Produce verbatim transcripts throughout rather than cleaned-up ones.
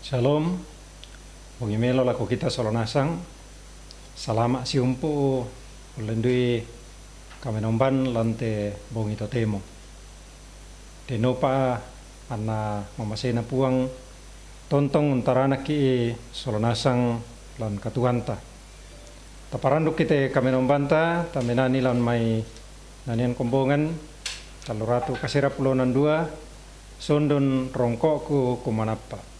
Shalom. Bongi melo lako kita sola nasang. Salama siumpu ulendui kamenomban lante bongi totemo. Denopa anna mamasena Puang tontong untaranaki sola nasang lan katuanta. Taparanduk ite kamenombanta, tamenani lan mai nanian kombongan, tallu ratu kasera pulo nandua, sondon rongko'ku kumanappa.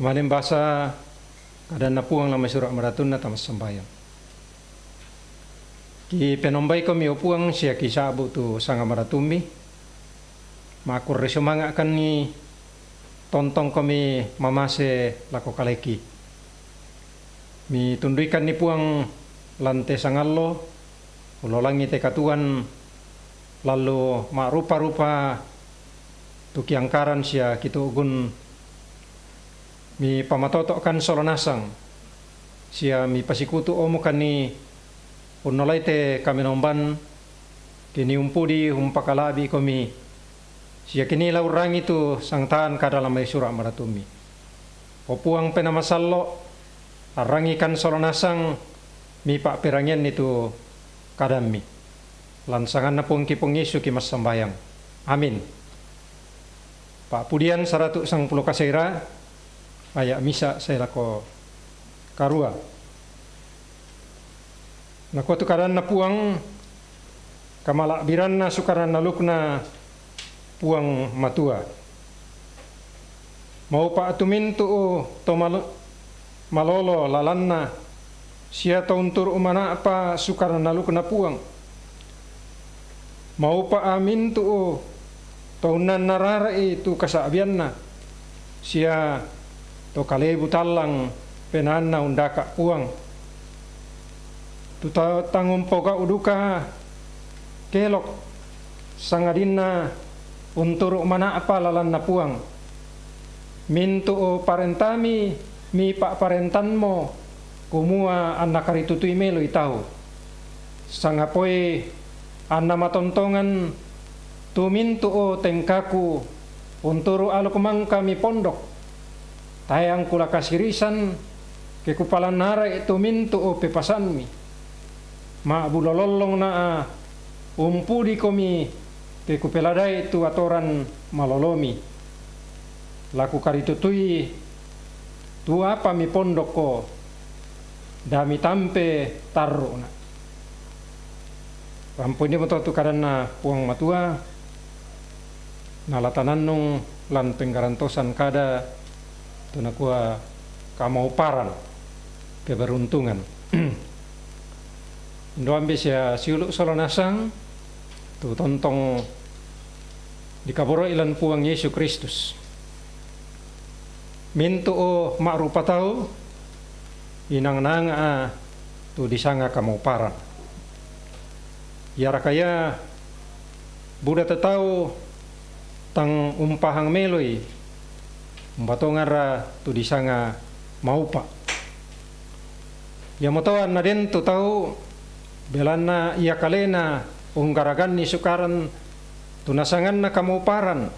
Tamanen basa kadanna Puang lan mai Sura' Maratunna, tamassambayang. Kipenombaikomi, o Puang, sia kisa'bu tu sanga maratummi. Makkurre sumanga'kanni tontongkomi mamase lako kaleki. Mitunduikanni, Puang, lan te sangallo, ulolangi te katuoan lallu ma'rupa-rupa tu kiangkaran sia kitu'gun. Mipamatoto'kan sola nasang, sia mipasikutu omokanni unnolai te kamenomban, kini umpudi umpakala'bikomi, sia kini la urrangi tu sangtaan kada lan mai Sura' Maratummi. O Puang Penaa Masallo', arrangikan sola nasang mipa'perangianni tu kadammi. Lan sanganna Puangki Puang Yesu kimassambayang. Amin. Pa'pudian saratu' sangpulo kasera, aya' misa' sae lako karua. Nakua tu kadanna Puang, kamala'biranna sukaran alukna Puang Matua. Maupa' tu mintu'u to malo-, malolo lalanna, sia to unturu' mana'pa sukaran alukna Puang. Maupa'a mintu'u to unnannarara'i tu kasa'bianna, sia to kalebu tallang penaanna undaka' Puang. Tu ta-, tang umpogau' duka kelok, sangadinna unturu' mana'pa lalanna Puang. Mintu'u parentami mipa'parentanmo, kumua anna karitutui meloi tau. Sangapoi anna matontongan tu mintu'u tengkaku unturu' aluk mangka mipondok. Tae angkula kasirisan, ke kupalannara'i tu mintu'u pepasanmi. Ma'bulo lollong na'a umpudikomi, ke kupeladai tu atoran malolomi. La kukaritutui tu apa mipondokko, da mitampe tarru'na'. Rampoinimo to tu kadanna Puang Matua, nala tanannung lan penggarantosan kada tu nakua kamauparan, keberuntungan. Indo' ambe' sia siulu' sola nasang, tu tontong dikaboroi lan Puang Yesu Kristus. Mintu' ma'rupa tau inang-nanga' tu disanga kamauparan. Iaraka ia buda tu tau tang umpahang meloi, umbatonganra tu disanga maupa'. Iamoto anna den tu tau, belanna ia kalena unggaraganni sukaran tu nasanganna kamauparan,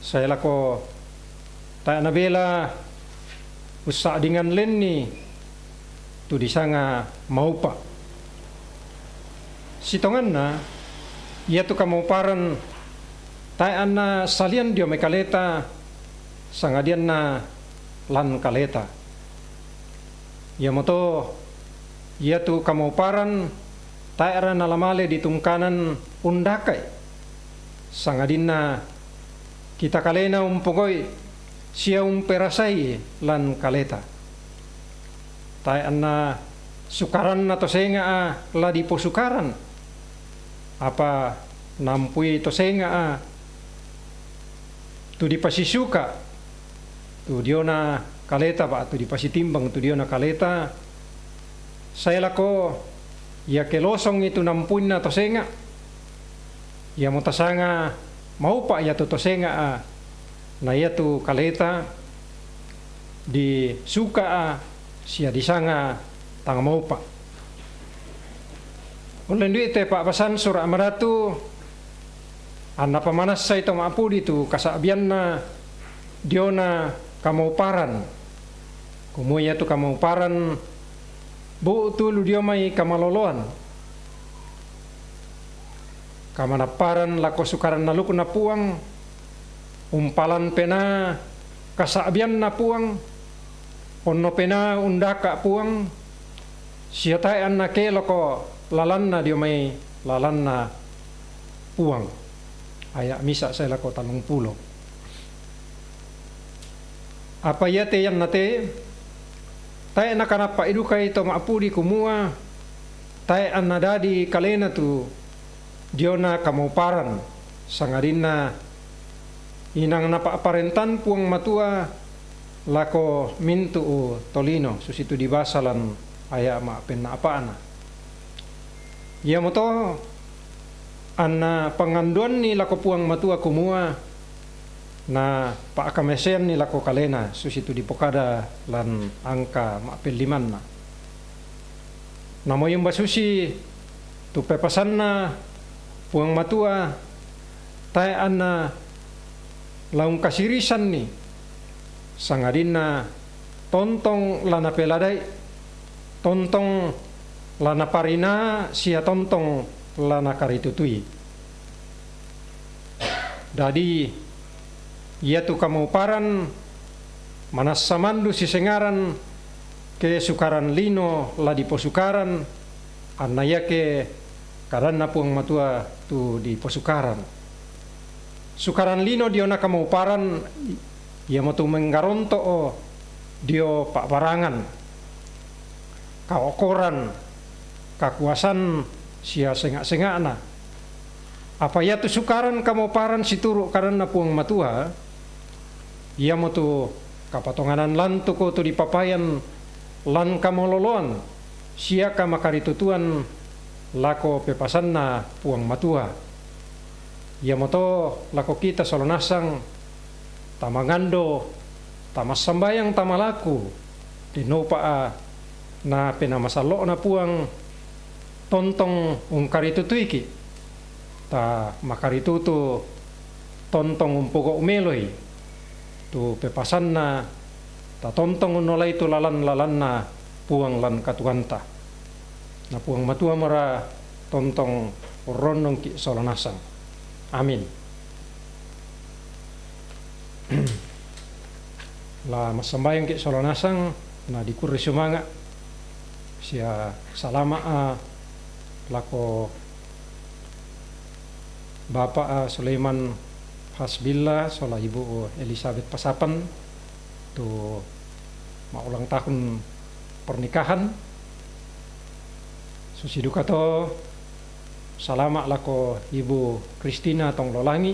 sae lako tae' nabela ussa'dingan lenni tu disanga maupa'. Sitonganna, iatu kamauparan tae' anna salian dio mai kaleta, sangadianna lan kaleta. Iamoto iatu kamauparan tae'ra nalamale ditungkanan undaka'i, sangadinna kita kalena umpogau'i sia umperasai lan kaleta. Tae' anna sukaranna to senga'a la diposukaran, apa naampui to senga'a tu dipasisuka tu diona kaleta, ba'tu dipasitimbang tu diona kaleta, sae lako iake losongi tu naampuinna to senga', iamo tasanga maupa' iatu to senga'a, na iatu kaleta disuka'a sia disanga tang maupa'. Ullendu'i te pa'basan Sura' Madatu, anna pamanassai to ma'pudi tu kasa'bianna diona kamauparan, kumua iatu kamauparan bu'tu lu dio mai kamaloloan, kamanapparan lako sukaran alukna Puang, umpalan penaa kasa'bianna Puang, ponno penaa undaka' Puang, sia tae' anna keloko lalanna dio mai lalanna Puang. Aya' misa' sae lako tallungpulo. Apa iate iannate, tae' nakanappa'i dukai to ma'pudi kumua tae' anna dadi kalena tu diona kamauparan, sangadinna inang napa'parentan Puang Matua lako mintu'u tolino, susitu dibasa lan aya' ma'penna'pa'na. Iamoto anna panganduanni lako Puang Matua kumua napa'kamaseanni lako kalena, susitu dipokada lan angka ma'pellimanna. Namoyumba susi tu pepasanna Puang Matua, tae' anna la ungkasirisanni, sangadinna tontong la napelada'i, tontong la naparinaa sia tontong la nakaritutui. Dadi, iatu kamauparan manassa mandu sisengaran, ke sukaran lino la diposukaran, anna iake kadanna Puang Matua tu diposukaran. Sukaran lino diona kamauparan, iamotu menggaronto'o dio pa'barangan, kaokoran, kakuasan sia senga'-senga'na. Apa iatu sukaran kamauparan situru' kadanna Puang Matua, iamotu kapatonganan lantuko tu dipapayan lan kamaloloan sia kamakaritutuan lako pepasanna Puang Matua. Iamoto lako kita sola nasang, tamangando, tamassambayang, tamalaku, dennopa'a na penaa masallo'na Puang tontong ungkaritutuiki', tamakaritutu tontong umpogau' meloi tu pepasanna, tatontong unnolai tu lalan-lalanna Puang lan katuoanta. Na Puang Matua mora tontong urronnongki' sola nasang. Amin. La massambayangki' sola nasang, na dikurre sumanga' sia salama'a lako Bapak Sulaiman Hasbillah sola Ibu Elizabeth Pasapan tu ma'ulang tahun pernikahan. Susi dukato salama' lako Ibu Kristina Tonglolangi,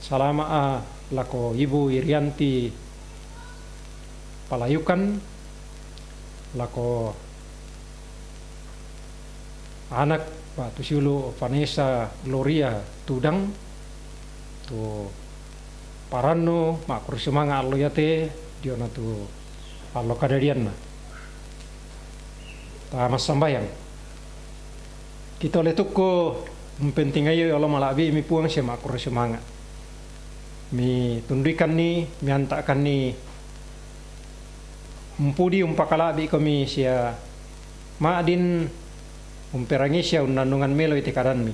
salama'a lako Ibu Irianti palayukan lako anak pa tu siulu' Vanessa Gloria Tudang, tu parannu ma'kurre sumanga' allo iate diona tu allo kadadianna. Ta massambayang. Kitole tukku umpentingayoi olo mala'bi'mi Puang sia ma'kurre sumanga'. Mitunduikanni, mianta'kanni umpudi umpakala'bi'komi sia ma'din umperangei sia unnannungan meloi te kadanmi.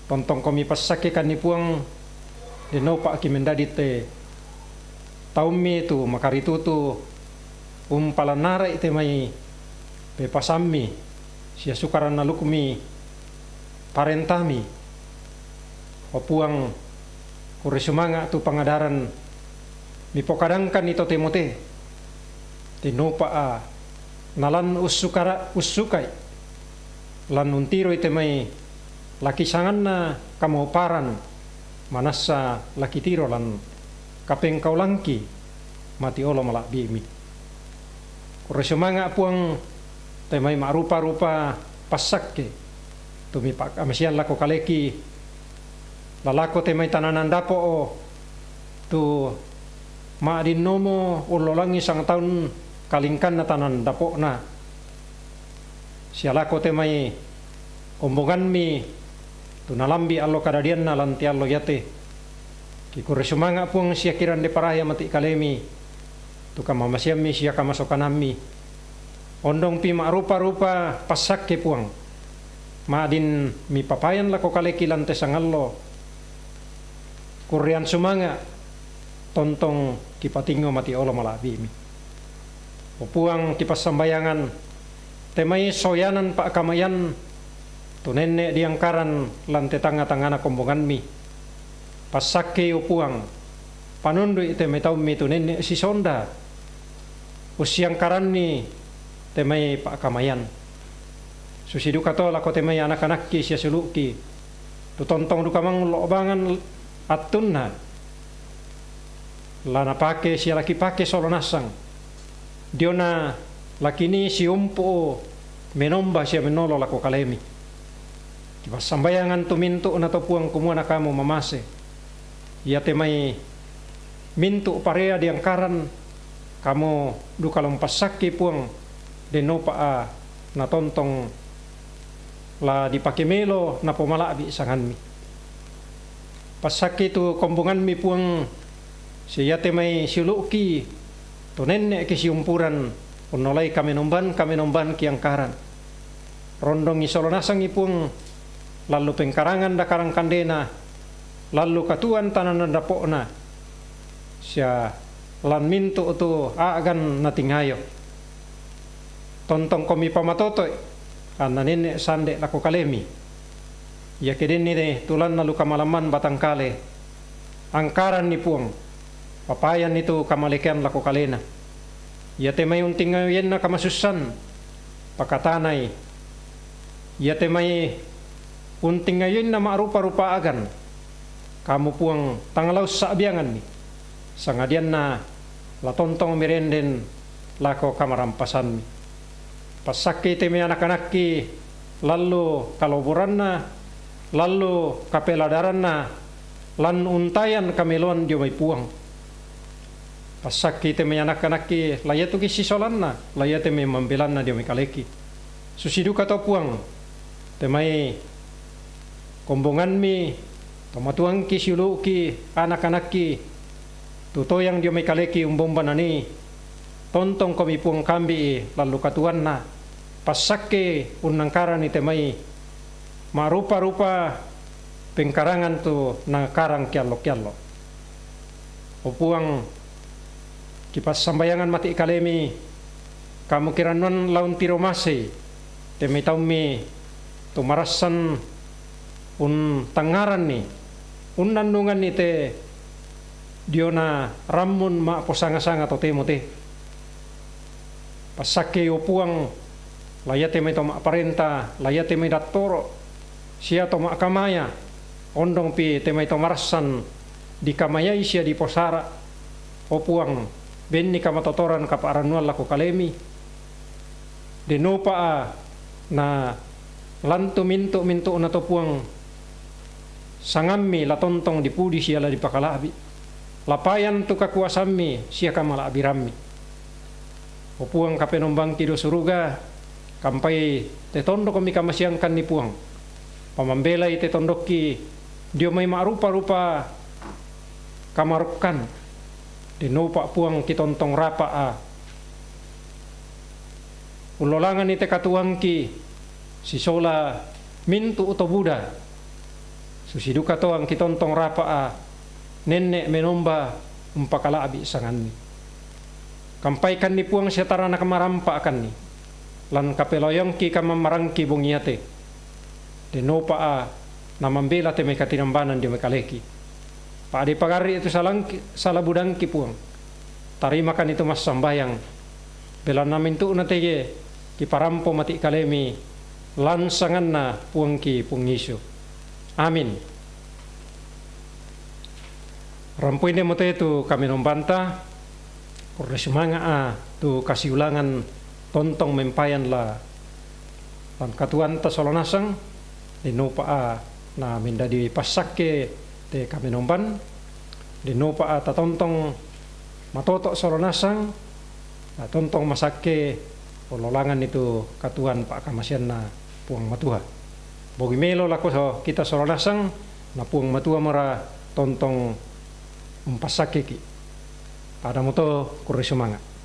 Tontongkomi passakkekanni Puang, denno upa'ki mendadi te taummi tu makaritutu umpalannara'i te mai pepasammi sia sukaran alukmi parentami. O Puang, kurre sumanga' tu pangadaran mipokadangkanni totemo te, denno upa'a nalan ussukara-, ussukai, lan untiroi te mai lakisanganna kamoparan, manassa lakitiro lan kapengkaulangki mati olo mala'bi'mi. Kurre sumanga' Puang te mai ma'rupa-rupa passakke, tu mipa'kamasean lako kaleki, lalako te mai tananan dapo'o, tu ma'dinnomo ullolangi sangtaun kalingkanna tananan dapo'na, sia lako te mai kombongammi tu nalambi' allo kadadianna lan te allo iate. Kikurre sumanga' Puang sia kirande paraya mati kalemi tu kamamaseammi sia kamasokanammi. Ondongpi ma'rupa-rupa passakke Puang, ma'din mipapayan lako kaleki lan te sangallo. Kurrean sumanga', tontong kipatingngo mati olo mala'bi'mi. O Puang, kipassambayangan te mai soyanan pa'kamayan tu nenne' diangkaran lan te tangnga-tangngana kombongammi. Passakkei, o Puang, panundu'i te mai taummi tu nenne' sisonda ussiangkaranni te mai pa'kamayan. Susi duka to lako te mai anak-anakki sia siulu'ki, tu tontong duka mangullo bangan attunna la napake sia lakipake solo nasang, diona lakinii siumpu' menomba sia menolo lako kalemi. Kipassambayangan tu mintu'na to Puang kumua na kamu mamase. Iate mai mintu' parea diangkaran, kamu duka la umpassakkei Puang, denno upa'a natontong la dipake melo napomala'bi' sanganmi. Passakkei tu kombongammi Puang, sia iate mai siulu'ki tu nenne'ki siumpuran unnolai kamenomban-kamenomban kiangkaran. Rondongi solo nasangi Puang, lallu pengkarangan dakarang kandena, lallu katuoan tananan dapo'na, sia lan mintu' tu a'gan natingayo. Tontongkomi pamatoto'i, anna nenne' sande' lako kalemi. Iake denni tulanna lu kamalamman batang kale, angkaranni Puang, papayanni tu kamalekean lako kalena. Iate mai untingayoenna kamasussan, pakatanai. Iate mai untingayoenna ma'rupa-rupa a'gan, kamu Puang tang la ussa'bianganni, sangadianna la tontong mirenden lako kamarampasammi. Passakkei te mai anak-anakki lallu kaloboranna, lallu kapeladaranna, lan untayan kameloan dio mai Puang. Passakkei te mai anak-anakki la iatu ki sisolanna, la iate mai mambelanna dio mai kaleki. Susi duka to Puang, te mai kombongammi, tomatuangki siulu'ki, anak-anakki, tu toyang dio mai kaleki umbomba nanii, tontongkomi Puang kambi'i lallu katuoanna, passakkei unnangkaranni te mai ma'rupa-rupa pengkarangan tu nakarang kiallo-kiallo. O Puang, kipassambayangan mati kalemi, kamu kirannuan la untiro masei te mai taummi tu marassan untangngaranni, unnannunganni te diona rammun ma'posanga-sanga totemo te. Passakkei, o Puang, la iate mai to ma'parenta, la iate mai dattoro', sia to ma'kamaya, ondongpi te mai to marassan dikamayai sia diposara', o Puang, benni kamatotoran kaparannuan lako kalemi. Dennopa a na lantu mintu-mintu'na to Puang sangammi la tontong dipudi sia la dipakala'bi. La payan tu kakuasammi sia kamala'birammi. O Puang Kapenombangki dao suruga, kampai te tondokmi kamasiangkanni Puang. Pamambelai te tondokki dio mai ma'rupa-rupa kamarukkan. Dennopa Puang kitontong rapa a. Ullolanganni te katuoangki sisola mintu' to buda. Susi duka to angkitontong rapa a nenne' menomba umpakala'bi sanganni. Kampaikanni Puang sia tarana kamarampa'kanni. Lan kapelayoangki kamammarangki bongi iate. Dennopa a namambela te mai katinambanan dio mai kaleki. Pa'de pagarri' tu salangki, sala budangki Puang. Tarimakan itu massambayang. Belanna mintu'na tege kiparampo mati' kalemi lan sanganna Puangki Puang Yesu. Amin. Rampoinde mo te tu kamenombanta, kurre sumanga' a tu kasiulangan tontong mempayan la lan katuoanta sola nasang, dennopa a na mendadi passakke te kamenomban, dennopa a tatontong matoto' sola nasang, na tontong masakke ullolanganni tu katuoan pa'kamasianna Puang Matua. Bongi melo lako kita sola nasang, na Puang Matua mora tontong umpassakkeki'. Padamo to kurre sumanga'.